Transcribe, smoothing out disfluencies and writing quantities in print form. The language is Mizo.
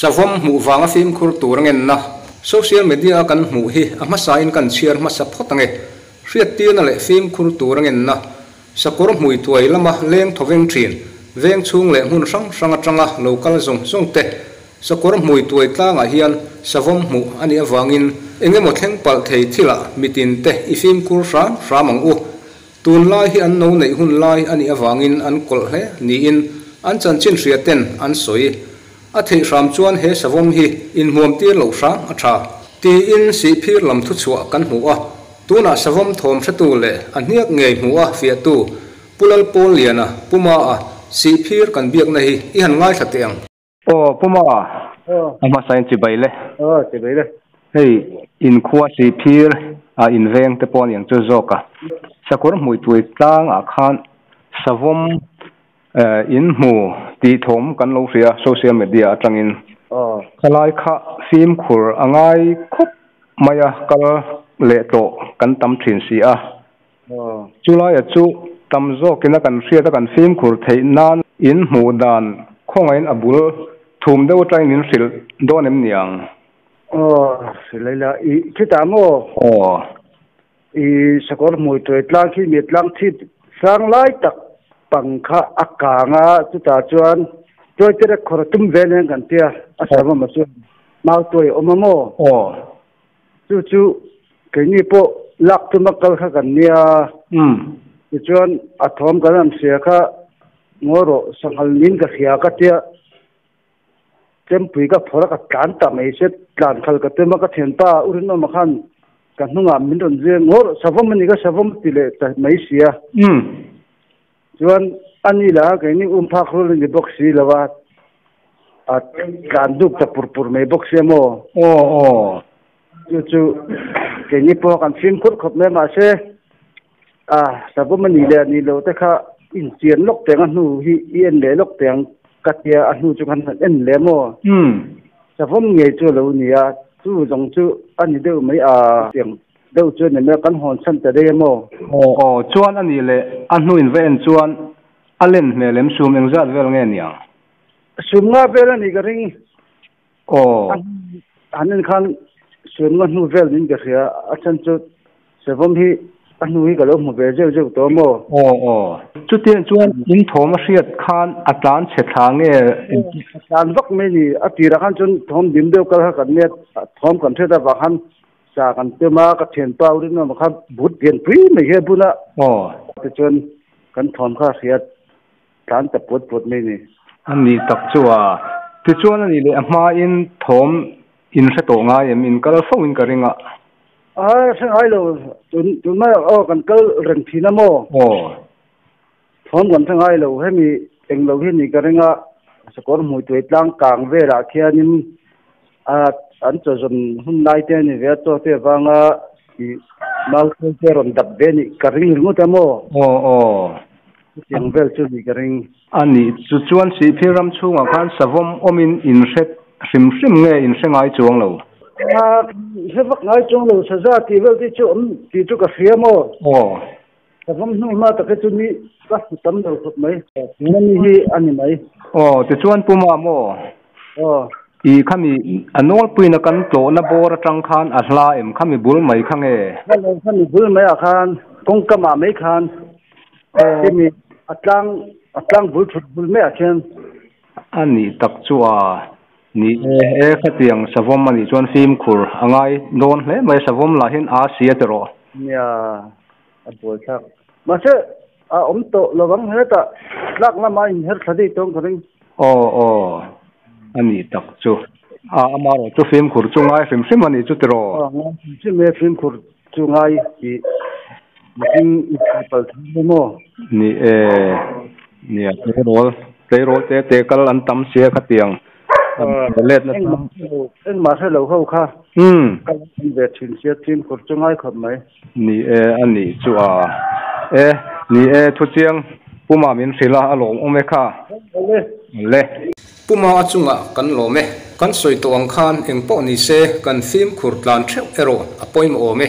Savawm hmuh vanga fimkhur tur a ngenna social media a kan hmuh hi a hmasain kan chhiar hmasa phawt ange. Hriattirna leh fimkhur tur a ngenna sakawr hmui tuai lama leng thawveng thin, veng chhung leh hmun hrang hrang atanga lo kal zawng zawng te sakawr hmui tuai tlangah hian savawm hmuh a nih avangin engemaw thleng palh thei thilah mitin te i fimkhur hram hram ang u. Tunlai hi an no neih hun lai a nih avangin an kawlh hle niin an chanchin hria ten an sawi. A theih hram chuan he savawm hi inhmuam tir loh hram a tha. Tiin sihphir lam thuchhuah kan hmu a, tunah savawm thawm hretu leh a hniak ngei hmu a fiahtu Pu Lalpawlliana, Pu Maa, sihphir kan biakna hi i han ngaithla teh ang. Aw Pu Ma, a hmasa in chibai le. Aw chibai le. Hei inkhua sihphir a inveng te pawh a niang chu zawk a. Sakawr hmuitui tlangah khan savawm in hmu tih thawm kan lo hria social media atangin. Khalai kha fimkhur a ngai khawp mai a, kal leh tawh kan tam thin si a. Chulaia chu tam zawkina kan hriat a kan fimkhur theih nan in hmuh dan khawngaihin a bul thum deuh atangin min hrilh dawn em niang? Aw, hrilh ila i khitah maw? Aw. I sakawr hmui tuai tlang khi mi tlang chhip sang lai tak pang kha a kang a, chutah chuan tuai te rek khawr a tum vel hian kan tia a savawm a chuan mau tuai a awm a maw? Aw. Chu chu keini pawh lak tuma kal kha kan nia. Tichuan a thawm kan han hria kha ngaw rawh sanghal niin ka hria ka tia chempui ka phawrh a ka tlan ta mai se tlan khal ka tum a ka thianpa u Rinawma khan ka hnungah min rawn zui a ngaw rawh savawm a ni ka savawm a ti leh ta mai sia. Chuan a ni la keini um phak rul a ni bawk si lo a, a tlan duk ta pur pur mai bawk sia maw? Aw aw. Chu chu keini pawh kan fimkhur khawp mai mahse a savawm a ni leh a ni lo te kha inchian lawk teng a hnu hi i en leh lawk teng ka tia a hnu chu khan han en leh maw? Savawm ngei chu a lo ni a, chu zawng chu a ni deuh mai a tiang Deuh chu ni mai a, kan hawn chhan ta daih a maw? Aw aw, chuan a nih leh a hnuin va en chuan a len hmel em sum engzat vel nge niang? Sum nga vel a nih ka ring. Aw. A han en khan sum nga hnu vel niin ka hria, a chhan chu Savawm hi a hnu hi ka lo hmu ve zeuh zeuh tawh a maw? Aw aw, chutiang chuan in thawm a hriat khan a tlan chhe thla nge? A tlan vak mai ni, a tirah khan chuan thawm dim deuh kal kha kan nia, thawm kan hriat avang khan Sa kan tum a, ka thianpa u rinawm kha but pianpui mai hi a bun a. Aw. Tichuan kan thawm kha a hriat tlan ta puat puat mai ni. A nih tak chu a. Tichuan a nih leh a hmain thawm in hre tawh ngai em? In kal fo in ka ring a. A hre ngai lo, tun mai aw kan kal reng thin a maw? Aw. Thawm kan hre ngai lo, hemi eng lo hi ni ka ring a, sakawr hmui tuai tlang kang velah khianin a an chawzawn hun lai te a ni ve a, chaw te avanga ih mau thil te rawn dap ve nih ka ring ringawt a maw? Aw aw. Chutiang vel chu ni ka ring. A nih chu chuan Sihphir ram chhungah khan savawm awmin in hre hrim hrim nge in hre ngai chuang lo? A hre vak ngai chuang lo, saza tih vel te chu awm tih chu ka hria maw? Aw. Ka vawm hnu hma tak hi chu ni ka hmu tam lo khawp mai. Nani hi a ni mai. Aw, tichuan Pu Mah maw? Aw. I khami a nawlpuina kan tlawhna bawr atang khan a hla em khami bul mai kha nge? Hla lo, khami bul mai ah khan kawngkam ah mai khan khimi a tlang a tlang bul thut bul mai ah khian. A nih tak chu a ni e, e khatiang savawm a nih chuan fimkhur a ngai dawn hle mai, savawm lah hian a si a ti rawh. Nia. A buai thlak. Mahse, a awm tawh lo ang hetah tlak lama inher thla daih tawng ka ring. Aw aw, a nih tak chu. A amarawh chu fimkhur chu ngai hrim hrim a nih chu tiraw? Aw, ngai hrim hrim e, fimkhur chu ngai tih mihring inthih palh thei lo maw? Ni e, nia tleirawl, tleirawl te te kal an tam sia khatiang. Engmah hre lo ho kha ka lo en ve thin sia fimkhur chu ngai khawp mai. Ni e a nih chu a. E ni e thuchiang Puma min hrilh a a lawmawm e kha. Le. Puma a chungah kan lawm e. Kan sawi tawh ang khan engpawh ni se kan fimkhur tlan theuh erawh a pawimawh awm e.